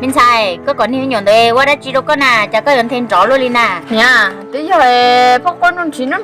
Me ntxhais, koj kom niag me nyuam ntawd ua dab tsi rau koj na, cas koj yuav nthe nrov luaj li na? Niam, twb yog phob quaj nrov nrov nrov nrov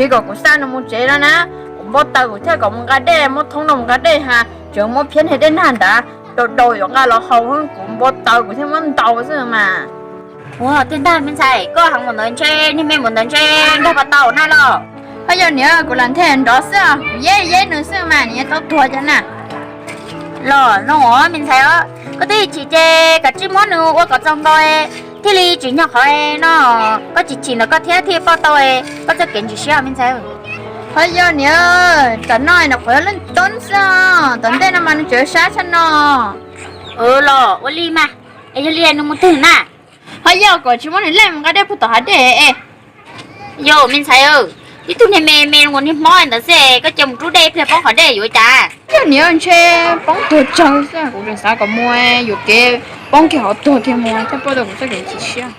kom kuv xa nws mus tsev no na. Kuv npau taws kuv thiaj kom mus nqa dej, muab thoob no mus nqa dej ha, tseem muab phiab niag dej nag ntawd daus daus yuav nqa los haus, kuv npau taws kuv thiaj muab ntaus xwb mas. Ua tiag ntag me ntxhais, koj heev npaum ntawd ntshe niag me npaum ntawd ntshe nkag pas tau na los. Ho yog niam, kuv lam nthe nrov xwb, kuv yeb yeb nws xwb mas nws yuav tau tuag cas na. Los no me ntxhais os, koj twb chim ces kav tsij muab nws ua kom txaus nkaus thiaj li tsis nyog qhov no. Koj tsis chim ntawm koj thiab thiaj pauj tau koj txoj kev ntsis siab me ntxhais. Ho yog niam, tam no nws qhuav leej toob xwb, tom ntej no mas nws tseem sab tshaj no. Los ua li mas, es yog li nws mus twg na? Ho yog kom tsis muab nws lej mus nqa dej puag tom hav dej es. Yog me ntxhais, ib tug niag me me ua niag hmob ntawd xwb koj cia mus rub dej ib pliag poob qhov dej yuav cas? Yog niam, ntshe poob tuag tsawg xwb, kuv tseem xav kom mus yuam kev poob kiag hauv tuag kiag mus thiaj pauj tau kuv txoj kev chim siab.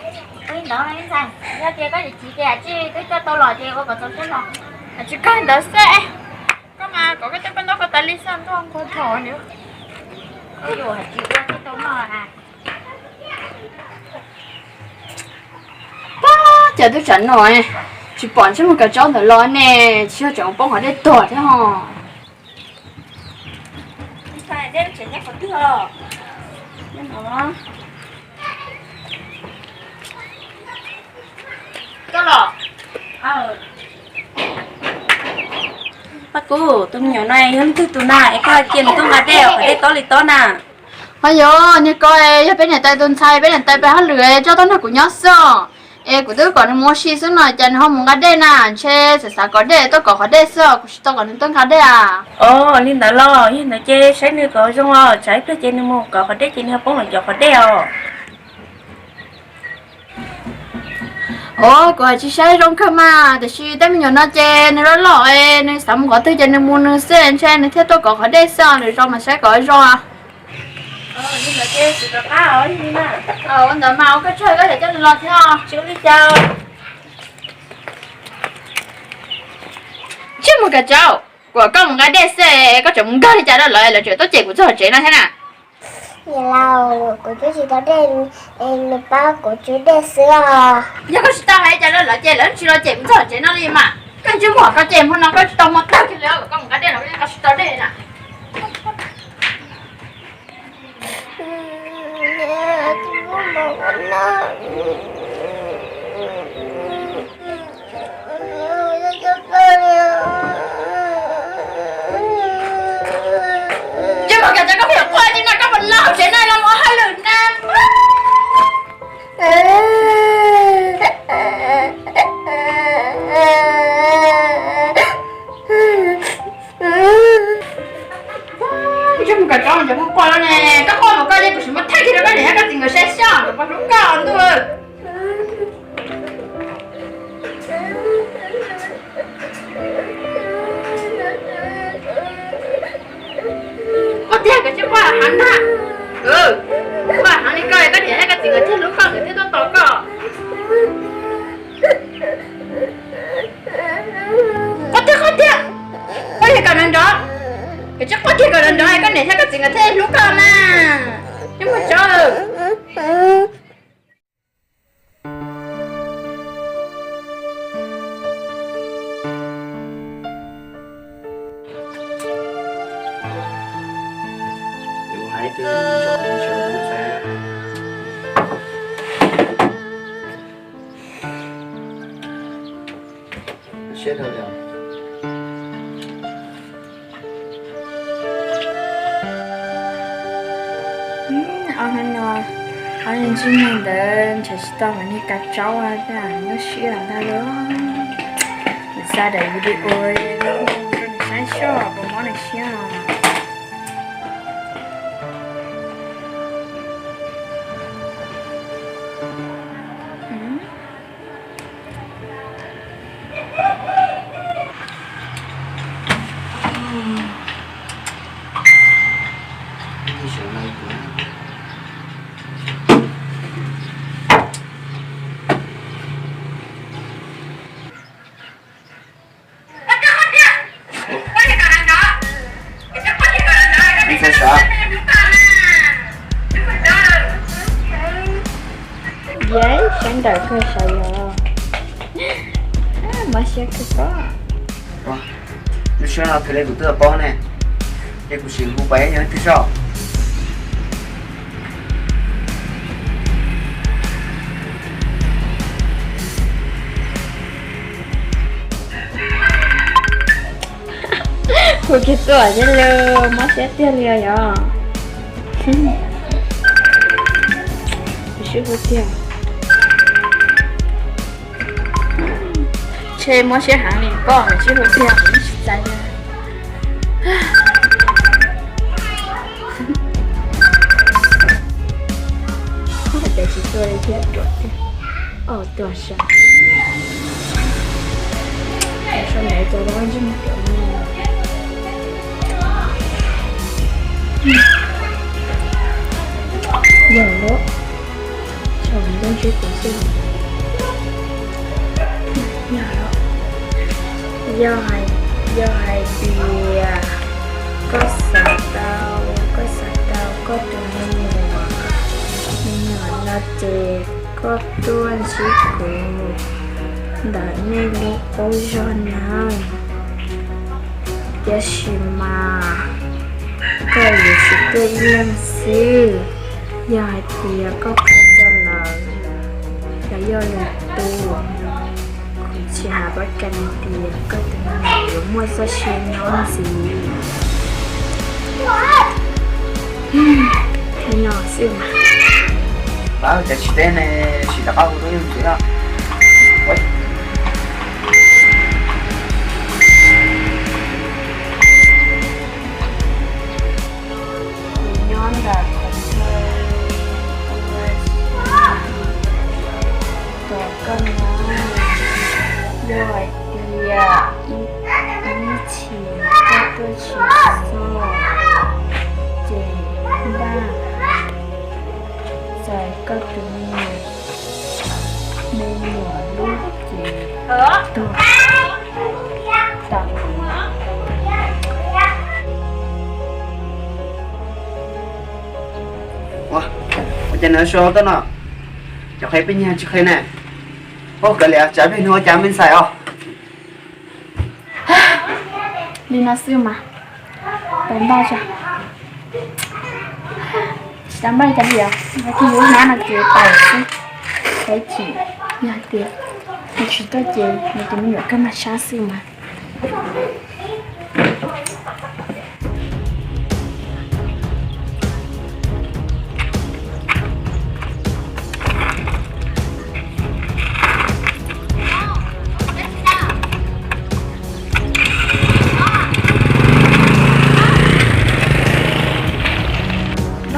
Yog tias koj chim ces twb coj tau los ces ua kom txaus siab los. Tsis kawg ntawd xwb, koj mas kom koj coj peb ntaub koj tas li xwb ntuj nqua thaum niam. Pab cas twb tsam no tsis pom ntsej muag kav tsaub ntawd los ne, tsis yog tseem poob qhov dej tuag thiab ho. Pab Kub, tus me nyuam no yog leej twg tus na es koj cia nws tuaj nqa dej qhov dej tob li tob na? Ho yog niag ko, yog peb niam tais tus ntxhais, peb niam tais peb hauj lwm tso tuaj nrog kuv nyob xwb os. Es kuv twb kom nws mus ua si xwb no cas nws ho mus nqa dej na, ntshe xav xav kov dej tuaj kov qhov dej xwb os, kuv tsis tau kom nws tuaj nqa dej a. Os, li ntawd los yog ntawd ces saib nws kom zoo os, tsam ib pliag ces nws mus kov qhov dej ces nws ho poob los cov qhov dej os. Os, kuv hais tsis saib zoo kawg mas, tiam sis tej me nyuam no ces nws loj loj, nws xav mus qhov twg ces nws mus nws xwb, ntshe nws thiaj tuaj kov qhov dej xwb, lwm zaus mas saib kom zoo. Ua ntawd mas ua koj tsaug koj coj nws los thiab. Ntsej muag kav tsaub, kuv kom koj mus nqa dej xwb koj tseem mus nkag li cas rau lawv, lawv tseem tuaj cem kuv txog tsev no thiab na. Niam laus, kuv twb tsis tau dej, nws pab kuv tswb dej xwb os. Yog koj tsis tau hais li cas rau lawv ces lawv tsis los cem kuv txog tsev no li mas. Koj ntsej muag koj ces hmo no koj tsis tau muaj tag kiag li, kom koj mus nqa dej los koj tsis tau dej na. Ntsej muag kav tsaub, koj pheej quaj li no, koj puas los tsev no los mus hauj lwm na? Ntsej muag kav tsaub, ntsej muag quaj ne, koj quaj mus koj li, kuv tsis muaj tag kis rau koj niam thiab koj txiv nkawd saib xyov nkawd puas hlub koj ntuj. Quaj tiag, koj tsis quaj heev ntag. Quaj heev li koj, koj niam thiab koj txiv nkawd thiaj hlub koj, nkawd thiaj tuaj tos koj. Quaj tiag, quaj tiag, quaj tiag kom nrov nrov, koj tsis quaj tiag kom nrov nrov, koj niam thiab koj txiv nkawd thiaj hlub koj na. Ntsej muag tsov. Ob hnub no, ob hnub ntsej muag ntawd ntshav tsis tau mas niag kav tsaub, nyob siab ntag lauj. Xa daim video rau nws saib seb puas mob nws siab. Ntawm kawg sav yog mob siab kawg pob. Lub siab no twb li kuv twb paub ne, ces kuv sim hu pab yog twg soj. Hu kiag tuaj thiab lauj, mob siab tiag li os yog. Kuv sib hu tiag. Ntshe mob siab heev li, koj sib hu tiag kuv tsis txais li. Hais tias tsis tuaj li thiab, ruam tiag. Os, tuaj saib. Sau ntawv cov loj ntsej muag ruam no. Yog lub, sau ntawv ntsib kuv xwb. Yog, yog hais, yog hais tias koj xav tau, koj xav tau koj tus me nyuam, me nyuam no ces koj tuaj ntsib kuv ntawm nej lub qub zog na. Tiam sis mas koj yuav tsum tuaj ib leeg xwb. Yog hais tias koj qhia rau lawv los yog lwm tus, kuv tsis hais pab kas tias koj tus me nyuam yuav muaj txoj sia nyob ntxiv. Li no xwb mas. Pab cas tsis teb ne, sim rov qab hu rau yog ntxiv no. Kuv nyob ntawm qhov chaw ua si tom koj nyob, yog hais tias ib chim koj tuaj tsis txog ces npaj txais koj tus me nyuam, me nyuam lub cev tuag tawm. Ua, ua cas nws sau tuaj no, cov qhia peb nyiag tsis qhia ne. Ua, kav liam, tsam peb nug ua cas me ntxhais os. Li no xwb mas, pais npaj tso. Tsis tau npaj li cas li os, npaj kiag lub hnab no ces pais xwb. Pais chim, yog hais tias nws tsis tuaj ces nws tus me nyuam kawg mas sab xwb mas.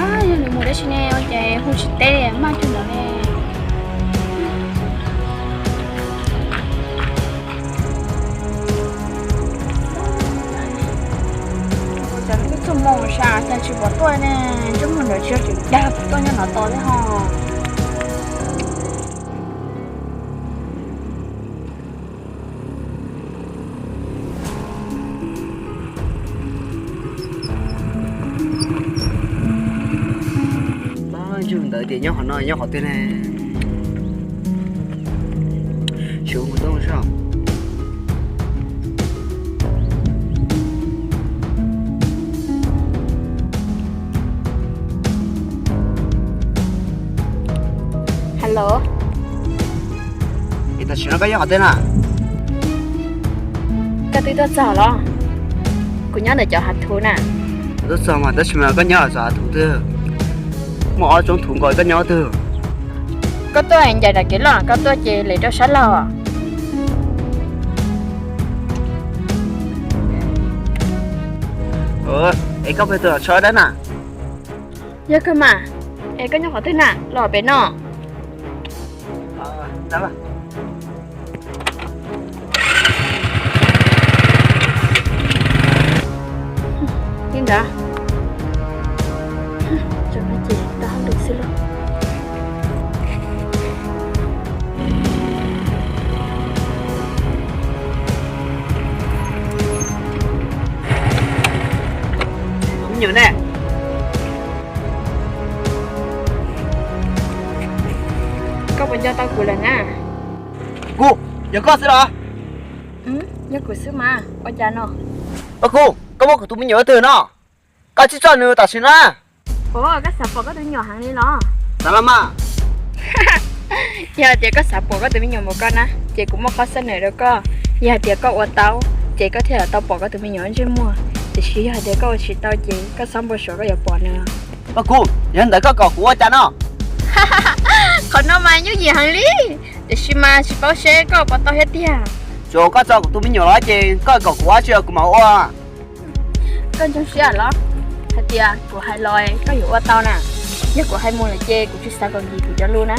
Mas yog nws mus dab tsi ne, ua cas hu tsis teb li, maj cuag ntawd ne. Ua cas twb txog hmo sas cas tsis pom tuaj ne, ntsej muag ntawd tsis yog tseem dag kuv tuaj nyob no tos thiab ho. Ntsej muag ntawd tias nyob qhov no nyob qhov twg ne? Tsis ua mus toj soj. Hello. Es tam sim no koj nyob qhov twg na? Koj twb tuaj txog los? Kuv nyob ntawm cov hav thuv na. Kuv tuaj txog mas tab sis mas koj nyob txog hav thuv twg? Muaj ob tsob thuv nkaus koj nyob twg? Koj tuaj ncaim nram kev loj, koj tuaj ces lem rau sab laug. Es koj pheej tuaj tshawb dab na? Yog kawg mas, es koj nyob qhov twg na, los pem no. Li ntawd, tso no ces tau hauj lwm xwb lauj. Me nyuam ne, koj puas nco Tau kuv lawm na. Kuv, yog koj xwb los? Yog kuv xwb mas, ua cas no? Paj Kuv, koj muab kuv tus me nyuam twg no? Koj tsis tso nws tam sim na. Ua, koj xav pom koj tus me nyuam heev li los? Xav los mas. Yog hais tias koj xav pom koj tus me nyuam npaum koj na, ces kuv muaj qhov xab nawm rau koj. Yog hais tias koj ua tau, ces koj thiaj li tau pom koj tus me nyuam ntsej muag. Tiam sis yog hais tias koj ua tsis tau ces koj txhob npau suav koj yuav pom nws. Paj Kuv, yog ntawd koj kom kuv ua cas no? Qhov no mas yooj yim heev li, tiam sis mas tsis paub seb koj puas tau thiab tiag. Tsuas koj tso kuv tus me nyuam los ces koj kom kuv ua tsi kuv mam ua. Koj ntseeg siab los? Hais tias kuv hais los koj yuav ua tau na. Yog kuv hais mus lawm ces kuv tsis xav kom nkim kuv cov lus na.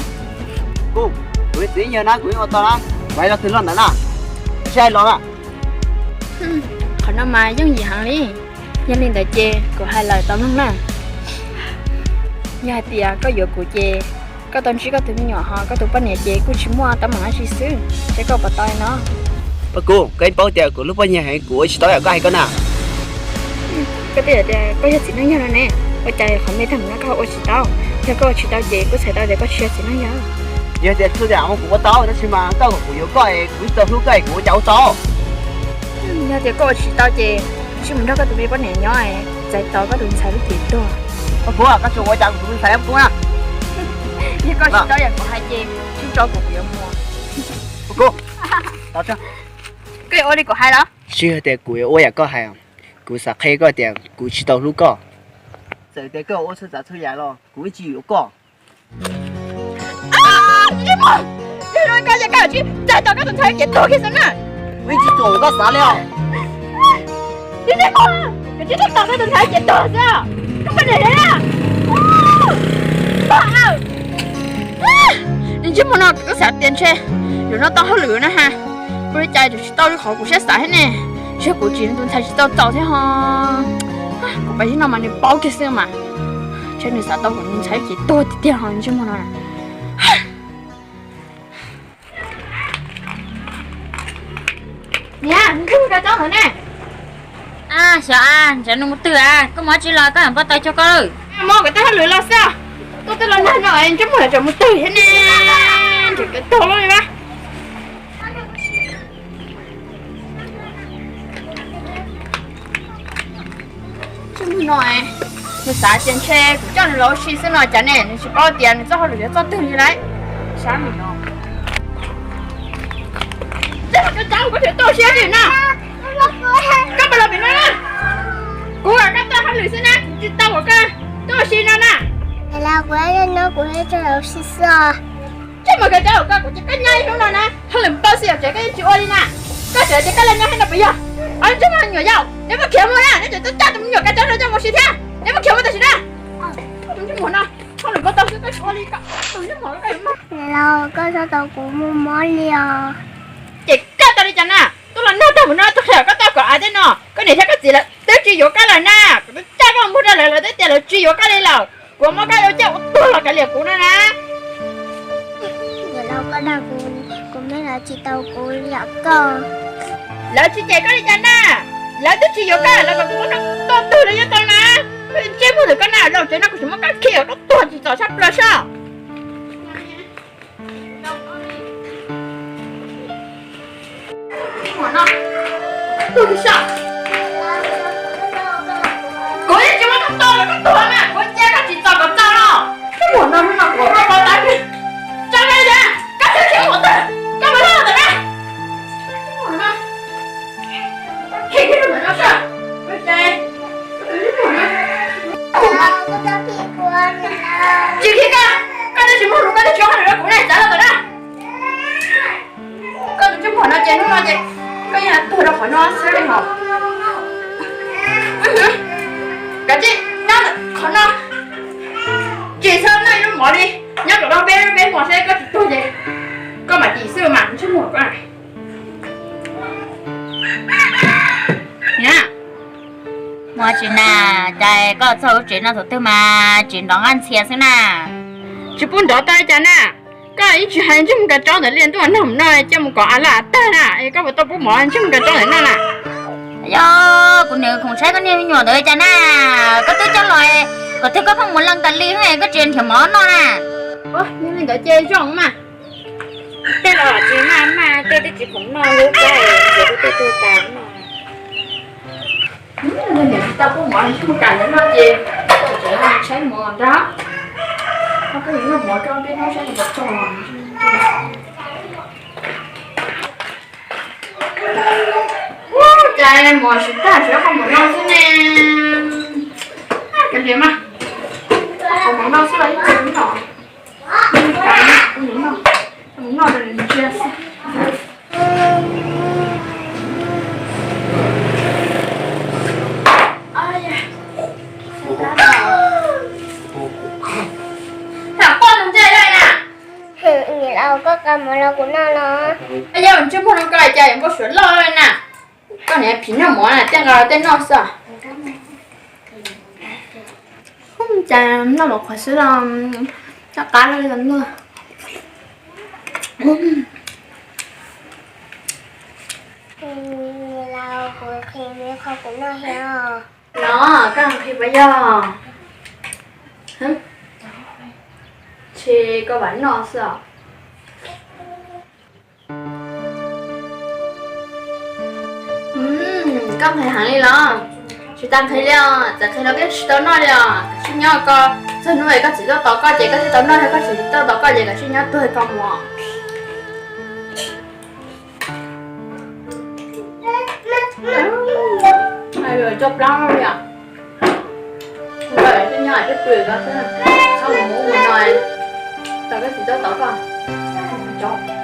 Kuv, kuv txiv yawg na, kuv yeej ua tau na. Kuv hais los twg los ntawd na. Sib hais los na. Qhov no mas yooj yim heev li. Yog li ntawd ces kuv hais lawm tau mloog na. Yog hais tias koj yuav kuv ces koj tau ntsib koj tus me nyuam ho koj tus poj niam ces kuj tsis muaj teeb meem dab tsi xwb, seb koj puas tau li no. Paj Kuv, koj yeej paub tias kuv hlub poj niam heev, kuv ua tsis tau yam koj hais koj na. Koj twb hais tias koj yog txiv neej yawg no ne, ua cas qhov me tag no koj ua tsis tau? Yog koj ua tsis tau ces kuj txhais tau tias koj tsis yog txiv neej yawg. Yog tias txhua yam kuv ua tau tab sis mas koj kom kuv yuav koj es kuv tsis tau hlub koj es kuv ua cas ua tau? Yog tias koj ua tsis tau ces sim mus nrog koj tus me poj niam nyob, txais tos koj tus ntxhais lub cev tuag. Paj Kuv, koj tsuas ua cas kuv tus me ntxhais paj Kuv na. Yog koj tsis tau yam kuv hais ces sim tso kuv, kuv yuav mus. Paj Kuv, koj yuav ua li kuv hais los? Tsis yog tias kuv yuav ua yam koj hais, kuv xav qhia koj tias kuv tsis tau hlub koj. Txawm tias koj ua txhua tsav txhua yam los kuv yeej tsis yuav koj. Tsis muaj, yog koj tsis txais tos koj tus ntxhais cev tuag kiag xwb na. Kuv yeej tsis tuam koj xav li os. Tsis muaj, koj tsis txais tos koj tus ntxhais cev tuag xwb. Koj poj niam na. Ntsej muag, ntsej muag no koj xav tias ntshe yus no tau hauj lwm na ha. Ua li cas yuav tsis tau li qhov kuv siab xav thiab ne. Ntshe kuv tsim tus ntxhais tsis tau txaus thiab ho. Kuv pab zib no mas nws paub kiag xwb mas. Ntshe nws xav tau kuv tus ntxhais ces tuag tiag tiag ho ntsej muag no na. Niam, nws twb mus kav tsawb lawm ne. Xyov, ntshe nws mus twg a, koj mus dab tsi los koj mam npau taws cuag koj lawm. Mus kuv tej hauj lwm los xwb. Koj twb los nag no ntsej muag tseem mus twg thiab ne. Ntshe kav tuag lawm li mas. Ntsej muag no, nws xav tias ntshe kuv coj nws los ua si xwb no cas ne, nws tsis paub tias nws txoj hauj lwm yog txoj twg li lauj. Sab me no. Koj tsis tau siab li na. Koj puas los pem no na? Kuv kom koj txoj hauj lwm xwb na, kuv tsis tau kom koj tuaj ua si no na. Kuv no kuv tso los ua si xwb. Ntsej muag kav tsawb koj, kuv cia koj nyob ib hnub no na, hauj lwm npaum xwb ces koj yeej tsis ua li na. Koj xav tias koj los nyob thiab no puas yog? Ob ntsej muag me nyuam yau, neb muab khiav mus na, neb tseem tuaj coj tus me nyuam kav tsawb no coj mus ua si thiab, neb muab khiav mus tam sim na. Tus ntsej muag no, hauj lwm npaum xwb koj tsis ua li, tus ntsej muag koj yuav mob. Los koj txhob tau kuv muaj mob li os. Ces koj tau li cas na? Tuaj los nag tag mus no tuaj qhia koj tau kom av tej no, koj niam thiab koj txiv lawv twb tsis yuav koj lawm na. Kuv twb coj koj mus nrog lawv, lawv twb tias lawv tsis yuav koj li lawm. Kuv muab koj ua cia ua tuag los kav liam kuv no na. Niam laus, koj dag kuv, kuv me lawv tsis tau kuv yam koj. Lawv tsis cem koj li cas na? Lawv twb tsis yuav koj lawv kom kuv muab koj tua tuag los yeej tau na. Ntsej muag ntawm koj na, zaum tsev no kuv tseem muab koj khi ua koj tuag tsis txaus tshaj plaws soj. Kuv yeej tsis muab koj tua los koj tuag na, kuv cia koj tsis txaus kom txaus los. Koj muam no hnub no kuv ua koj pov tab, tso koj li, koj txhob khiav mus twg, koj mus lawm ntawm na. Tsis khi koj, koj twb tsis muaj lus koj twb tsis ua hauj lwm rau kuv ne, txav los ntawm na. Koj tus ntsej muag no ces hnub no ces koj yeej tuag rau qhov no xwb li hos. Kav tsij nyob qhov no, tsis txhob noj ib lub mov li, nyob rau peb peb hmos seb koj tsis tuag ces koj mam dim xwb mas ntsej muag koj. Niam, muaj tsis na, cas koj txog lub tsev no thaum twg mas tsis nrov nqaj ntxhias xwb na. Tsis pub nrov tau li cas na. Koj yeej tsis hais ntsej muag kav tsob ntawd li, ntuj, nag hmo no coj mus kom av laj av tag na, es koj puas tau pub mov ntsej muag kav tsob ntawd noj na? Yog kuv niam khoom tshaib koj niag me nyuam ntawd li cas na, koj twb coj los, qhov twg koj pheej mus leej tas li, koj tsis nrhiav mov noj na. Yog li ntawd ces zoo mas. Tej los tsis maj maj, tej twb tsis khoom noj lub plab, txiav kuv tej tug tas no. Niam tsis tau pub mov ntsej muag kam noj ces tseem tshaib mov nrab. Koj yuav noj mov rau peb hnub saib nws puas txog. Ub, cas mov tsis tag, tsuas yog koj mus noj xwb ne. Kav liam mas, koj mus noj xwb los ib tug noj. Kuv mus noj, mus noj rau nws ntsia xwb. Tham koj tus ntsia na. Niam laus, koj qa mov los kuv noj los? Yog ntsej muag no koj cas yuav npau suav loj na. Koj niam phim noj mov na, tej nqa los tej noj xwb. Cas noj mov qhuav xwb los noj qab li los noj. Niam laus, kuv qhia me qho kuv noj thiab. Los koj qhia puas yog? Ntshe koj vam noj xwb os. Koj nqhis heev li los? Tsis tas nqhis li os, txawm nqhis los koj tsis tau noj li os. Koj sim nyob koj, txog hnub koj txiv tuaj tos koj ces koj thiaj tau noj, yog koj txiv tsis tuaj tos koj ces koj sim nyob tuag koj mus. Coj plaub li os. Koj tsis nyob tsis pw koj xwb, koj mus mus no, tos koj txiv tuaj tos koj.